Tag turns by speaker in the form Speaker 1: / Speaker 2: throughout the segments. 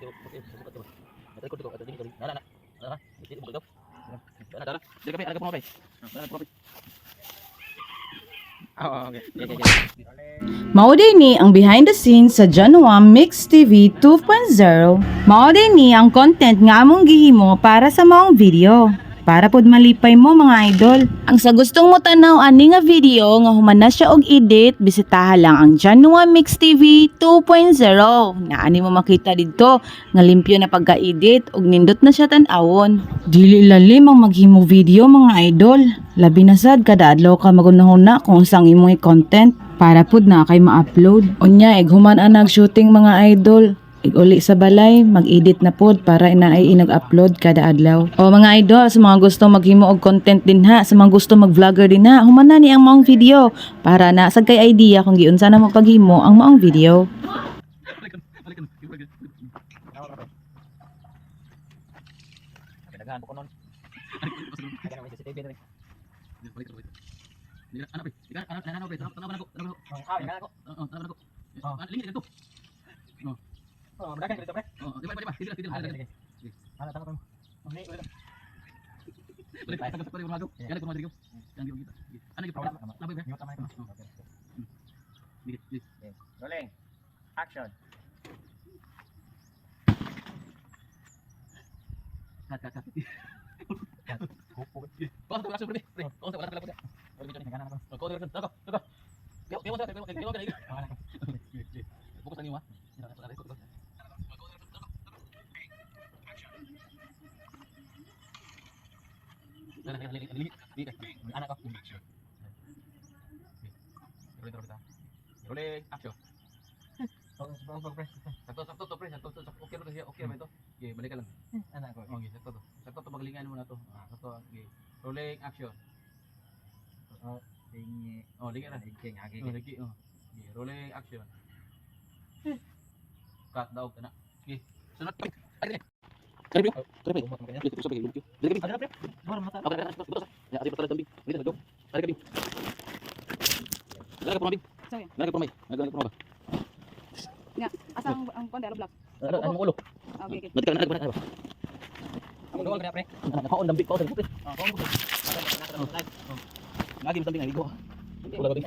Speaker 1: Oo, okay.
Speaker 2: Mao din ni ang behind the scenes sa Janwa Mix TV 2.0. Mao din ni ang content nga among gihimo para sa maong video. Para pod malipay mo, mga idol. Ang sa gustong mo tanaw ani nga video nga human na siya og edit, bisitaha lang ang Janwa Mix TV 2.0. Na ani mo makita didto nga limpyo na pagka-edit ug nindot na siya tan-awon. Dili lalim ang maghimo video, mga idol. Labi na sad kada adlaw ka magunahuna kung unsang imong content para pud na kay ma-upload. Unya ig human anag shooting, mga idol. Ig uli sa balay, mag-edit na pod para inaay inag-upload kada adlaw. O mga idol, sa mga gusto maghimo og content din ha, sa mga gusto mag-vlogger din ha, humana ni ang maong video para na sad kay idea kung giunsa na mo paghimo ang maong video.
Speaker 1: Daghan ko nun. Daghan may CCTV diri. Ah, daghan ako. Oh, daghan dito, pre. Ah, sige, sige. Ano tama tama. Okay, ulit. Rolling. Action. Anak ko.
Speaker 3: Rolling, action.
Speaker 1: Oh, oh, oh, pre.
Speaker 3: Sakto, sakto to, pre. Sakto, sakto. Okay ba to siya? Okay ba ito? Okay, balik ka lang.
Speaker 1: Anak ko.
Speaker 3: Okay, sakto to. Sakto to, magalingan mo na to. Ah, sakto. Okay. Rolling, action.
Speaker 1: Oh, tingi.
Speaker 3: Oh, lingan na.
Speaker 1: King, agi.
Speaker 3: Oh, lagi. Oh. Okay, rolling, action. Cut daw ka na. Okay. Sunod. Ay, ay. Kari, pre. Kari, pre.
Speaker 1: Ano, pre? Mura mata.
Speaker 3: Okay, okay, okay. Ya, asi pasal tambing. Dito, go. Kari, kari. Lagi ka pumabing.
Speaker 4: Sorry.
Speaker 3: Lagi ka pumay. Lagi ka pumay.
Speaker 4: Nga, asa ang kuan dalo block?
Speaker 3: Ano, ano ulo?
Speaker 4: Ah, okay.
Speaker 3: Nanti ka na, na, na.
Speaker 1: Ang gawal ka, pre.
Speaker 3: Nakaon dambik ko sa pre.
Speaker 1: Oh, kaon ko.
Speaker 3: Lagi mo tambing ay go. Wala ba din?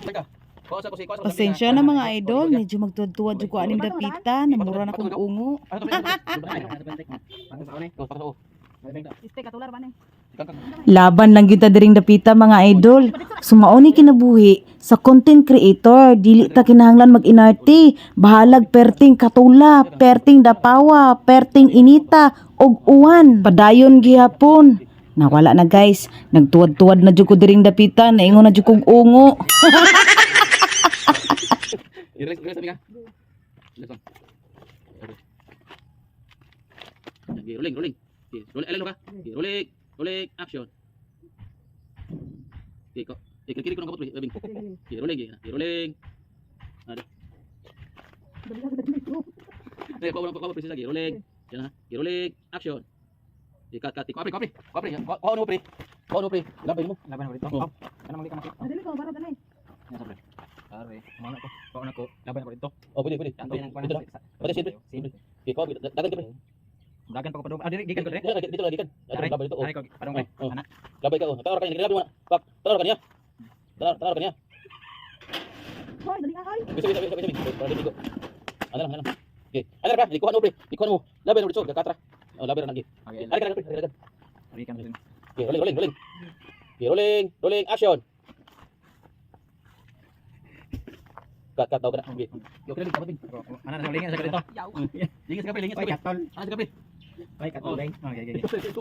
Speaker 3: Teka. Kuha sa ko si kuha sa
Speaker 2: Pasensya na, mga idol, medyo magtuwad-tuwad jud ko aning dapita, namura na kong ungo.
Speaker 3: Ano to? Ano
Speaker 4: Este katular ba ni?
Speaker 2: Laban lang gyud ta diring dapita, mga idol. Sumao ni kinabuhi sa content creator, dili ta kinahanglan mag-inarte. Bahalag perting katula, perting dapawa, perting inita og uwan. Padayon gihapon. Nawala na, guys, nagtuwad-tuwad na jud ko diring dapita, naingon na jud kong ungo.
Speaker 3: Relax, relax kami ka. Relax lang. Okay. Okay, rolling, rolling. Okay, rolling, alin ka? Okay, rolling, rolling, action. Okay, ko. Okay, kiri ko ng kapot, labing. Okay, rolling, okay, rolling. Ada. Okay, ko ko ko lagi, rolling. Yan ha. Okay, rolling, action. Okay, cut, cut. Ko, pre, ko, pre. Ko, pre. Ko, ano, pre. Ko, ano, pre. Labay mo.
Speaker 1: Laban ako dito.
Speaker 3: Oh.
Speaker 1: Oh. Ano mali ka makita?
Speaker 4: Dili ko bara danay.
Speaker 1: Nasa, pre. Are, mana ko. Kaon ako. Laban ako dito.
Speaker 3: Oh, pwede, pwede.
Speaker 1: Tanto yan ang
Speaker 3: Dito na. Pwede, siyempre. Okay, ko, dagan ka, pre.
Speaker 1: Dagan pa ko padung. Ah, diri gikan ko dire.
Speaker 3: Dito, dito lagi kan. Labay dito. Oh.
Speaker 1: Are ko padung, pre.
Speaker 3: Oh.
Speaker 1: Anak.
Speaker 3: Labay ka, oh. Tanaw ka niya, labay mo na. Bak, tanaw ka niya. Tanaw, tanaw ka niya.
Speaker 4: Hoy, dali ka hoy.
Speaker 3: Bisa, bisa, bisa, bisa. Para dito. Ano lang, ano lang. Okay. Ano ba? Likuhan mo, pre. Likuhan mo. Labay mo dito, katra. Oh, labay ra lagi.
Speaker 1: Okay.
Speaker 3: Ari ka, pre. Ari ka.
Speaker 1: Gikan ko.
Speaker 3: Okay, rolling, rolling, rolling. Okay, rolling, rolling, action. Cut, cut, daw ka na. Okay. Okay, okay, okay.
Speaker 1: Ana na lingan sa dito.
Speaker 4: Yaw.
Speaker 3: Lingis ka, pre, lingis
Speaker 1: Oy,
Speaker 3: ka, pre.
Speaker 1: katol.
Speaker 3: Ano ka, pre?
Speaker 1: Oy, katol. Okay, okay, okay.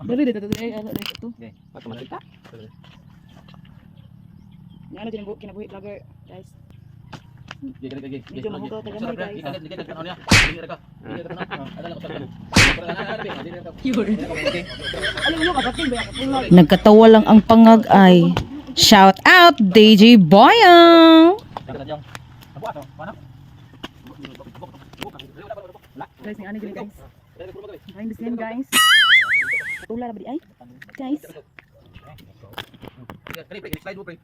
Speaker 4: Dali dito dito ano dito.
Speaker 1: Okay. Patumakita.
Speaker 4: Nga ano din kinabuhi vlogger, guys.
Speaker 3: Okay, okay, okay.
Speaker 4: Medyo mahugaw ta gamay, guys. Alam mo kapating ba katulad.
Speaker 2: Nagkatawa lang ang pangag ay. Shout out DJ Boyang!
Speaker 4: Guys, ni ani dili, guys. Behind the scene, guys. Katula ra ba di ay? Guys.
Speaker 3: Slide mo, pre.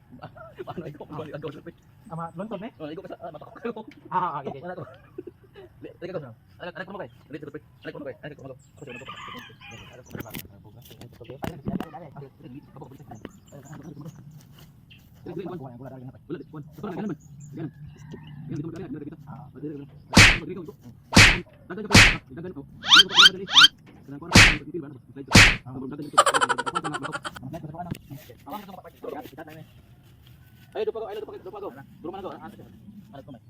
Speaker 3: Paano ikaw? Ang gawin, pre.
Speaker 1: Ama, lontod eh.
Speaker 3: Oh, ikaw ka sa mata ko.
Speaker 1: Ah, okay.
Speaker 3: Wala to. Dali ka go. Anak ko mo kay. Dali dali. Anak ko mo kay. Anak ko mo. Ako siya Ay, dupa go, ay, dupa go, dupa go. Duro man go. Anak ko may.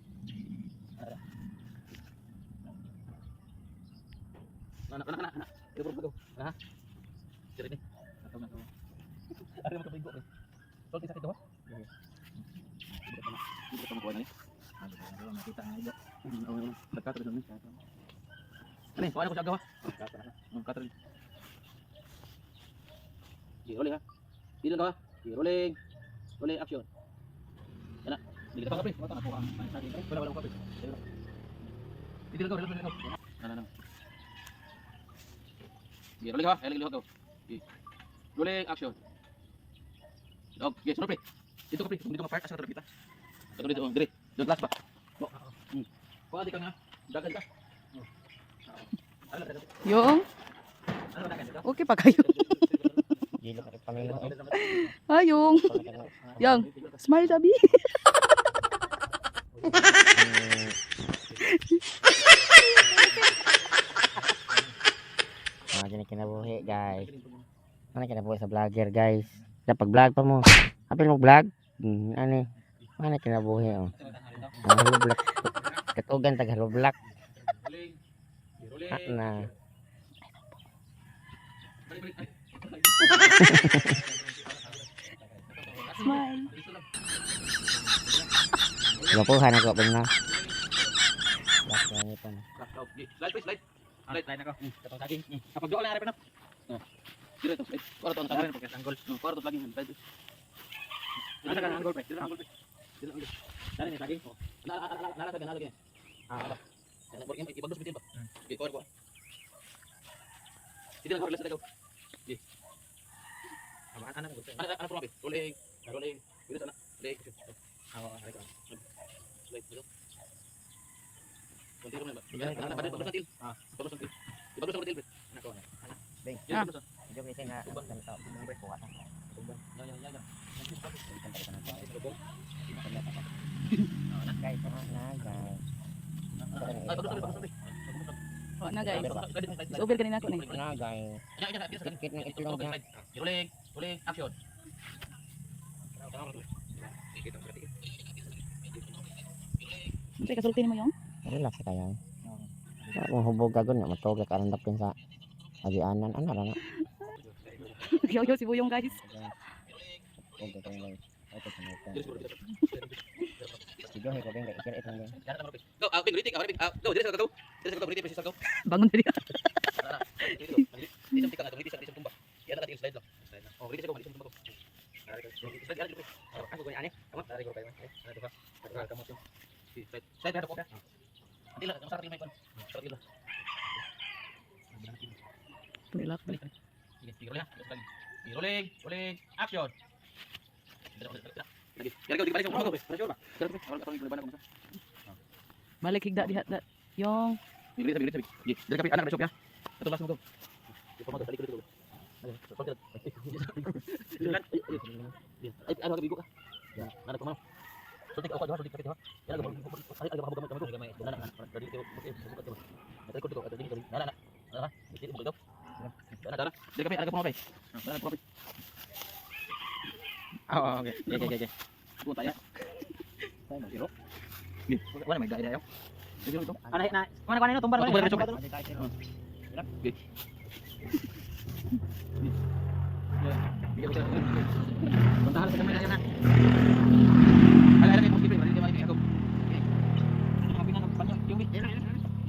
Speaker 3: Anak, anak, anak, anak. Duro go. Ha? Diri ni. Ato na to. Ari mo kapigo. Tol sakit daw. Hindi ka makuha na ni. Ano, kuha na ko sa agaw ha. Katro. Di rolling ha. Di lang ka ha. Di rolling. Rolling action. Yan na. Di kita pa pre. Wala wala ko pre. Di lang ka, wala lang ka. Na na na. Di rolling ha. Ay lang ka. Di. Rolling action. Dog, yes, pre. Dito ka pre. Dito ka park asa ka kita. Dito dito, dire. Doon last ba. Oh. Kuha di ka nga. Dagan ka. Ano
Speaker 4: Yung,
Speaker 3: dagan dito?
Speaker 4: okay pa kayo.
Speaker 1: Gilo ka panginoon.
Speaker 4: Ayong. Yang, smile sabi.
Speaker 1: Mga ganyan kinabuhi, guys. Ano kinabuhi sa vlogger, guys. Dapat vlog pa mo. Apil mo vlog. Ano eh. Ano kinabuhi, oh. Ang hello vlog. Katugan tag hello vlog.
Speaker 3: Rolling. Rolling.
Speaker 1: Ah, na.
Speaker 4: Smile.
Speaker 1: Lapuhan ako pa na. Vlog na ni pa na.
Speaker 3: Slide, please, slide. Slide, slide ako. Katong saging. Kapag doon na na. Dito ito, slide. Kuha to ang saging. Anggol. Kuha to lagi slide. Dito ka anggol, pre. Dito anggol, pre. Dito anggol. Dali ni saging. Na na na na na lagi. Ah. Ibagdos bitin ba? Okay, kuha kuha. Dito lang relax na Okay. Ana ana ana pro rolling. Rolling. Dito ana. Rolling. Ah, slide dito. Kunti rin ba? Ana bagdos ang til. Ah, bagdos ang til. Bagdos ang til, pre. Ana ko. Ana.
Speaker 1: Beng.
Speaker 3: Yan, bagdos.
Speaker 1: Medyo kasi na ganito. Kuha ta.
Speaker 3: Ya ya ya ya.
Speaker 1: Guys, na guys.
Speaker 3: Ay, bagdos ang pre.
Speaker 4: Oh, na guys. Is over kanina ko na. Eh.
Speaker 1: Na guys. Kit ng itlog na.
Speaker 3: Rolling, rolling, action.
Speaker 4: Siyempre, kasulti mo yung.
Speaker 1: Relax kayo. Kung hubog ka na matog ka karon dapin sa agianan ano ra na.
Speaker 4: Yaw si Buyong guys.
Speaker 1: Hubog ka kayo. Okay, sa Sige, ko beng ikir itong beng.
Speaker 3: Go, ah, bing, rating, ah, rating, ah, go, dire sa go. Dire sa go, rating, precious go.
Speaker 4: Bangon dali.
Speaker 3: Dito, dito, dito, dito, dito, tumba. Yan na slide lang. Slide lang. Oh, rating sa go, dito tumba go. Slide, slide, ako ko ani. Tama, dari ko kayo. Ano ba? Ano ka mo? Slide. Slide na ko. Hindi lang, sa may kon. Sa lang.
Speaker 4: Relax.
Speaker 3: Balik. Sige, sige, rolling ha. Rolling, rolling, action. Lagi. Yari ko, di balik ko. Pressure ba?
Speaker 4: Balik higda diha da. Yung
Speaker 3: Bigli sabi, bigli sabi. Gi, dali kapi anak na ya. Ato last mo go. Ay, ano bigo ka? Ya, anak ko man. Sultik ako duha, sultik kapi duha. Ya, ay ay habog gamay gamay. Na na, dali ko bukat ko. Natay ko ko, dali dali. Na na na. Na, dili mo go. Na na, dali kapi anak ko pa. Na na ko.
Speaker 1: Oh, okay. Okay, okay, okay.
Speaker 3: Buta ya. Zero. Wala may dai dayo. Zero ito.
Speaker 1: Ano na? Mana kuan tumbar.
Speaker 3: Tumbar, tumbar. Bantahan sa kamay na. Ay, ay, ay, ay, ay, ay, ako.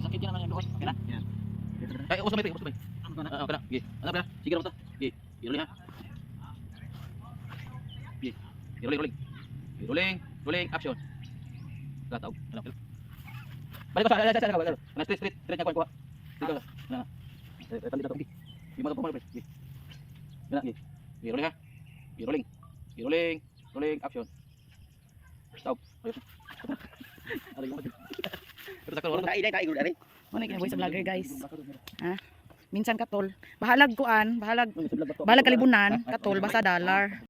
Speaker 3: Sakit yan naman yung doon. Okay na? Ay, ubos kamay, ubos kamay. Ah, okay na. Sige. Ano ba? Sige na Sige. Rolling ha. Sige. Rolling, rolling. Rolling, rolling, action. Kataw. Ano? Balik ko sa, sa, sa, sa, sa, straight, straight, straight na kuha, kuha. Dito. Na. Eh, tali na to. Sige. Mo to, pre. Sige. Yan na, sige. Sige, rolling ha. Sige, rolling. Sige, rolling, rolling, action. Stop. Ayos. Aray ko.
Speaker 1: Tae dai tae gud ari.
Speaker 4: Mao na kinabuhi sa vlogger, guys. Ha? Minsan katol. Bahalag kuan, bahalag bahalag kalibunan, katol basta dollar.